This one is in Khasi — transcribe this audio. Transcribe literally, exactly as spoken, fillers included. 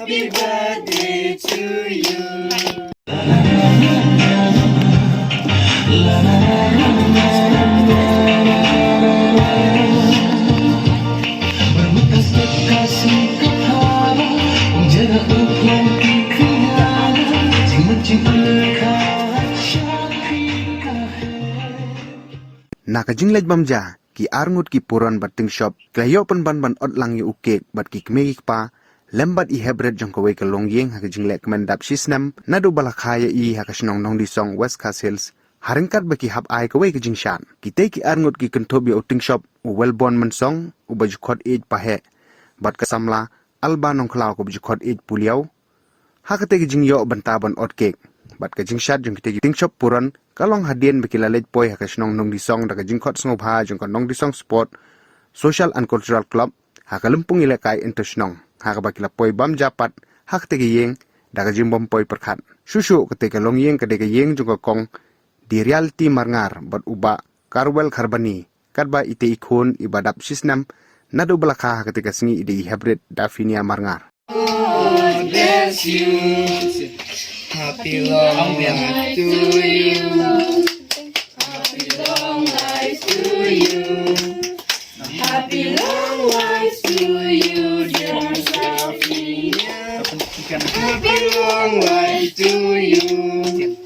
Happy birthday to you. Na ka jingleit bam ja, ki arngut ki puron bad tyngshop ki la ïoh pynban ban ot lang ïa u kek bad ki kmie ki kpa lem bad i hep rit jong kawei ka longïing ha ka jingleh kmen dap shisnem naduh ba la kha ïa i ha ka shnong Nongdisong, West Khasi Hills, ha ryngkat ba ki hap ai kawei ka jingshad. Kitei ki arngut ki kynthup ïa u tyngshop u Welbon Mynsong uba ju khot ïeit Paheh bad ka samla Alba Nongkhlaw kaba ju khot ïeit Puliaw ha katei ka jingïoh bynta ban ot kek. Bad ka jingshad jong kitei ki tyngshop puron ka long hadien ba ki la leit poi ha ka shnong Nongdisong da ka jingkhot sngewbha jong ka Nongdisong Sport Social and Cultural Club ha ka lympung ïalehkai inter shnong, ha kaba ki la poi bam ja pat ha katei ka ïing da ka jingbym poi pyrkhat. Shuh shuh katei ka longïing ka dei ka ïing jong ka Kong Dirialti Marngar bad u Bah Karwel Kharbani, katba itei i khun iba dap shisnem naduh ba la kha ha katei ka sngi i dei i hep rit Dafinia Marngar. God bless you. Happy long life to you. Happy long life to you. Happy long life to you, dear Sophia. Happy long life to you.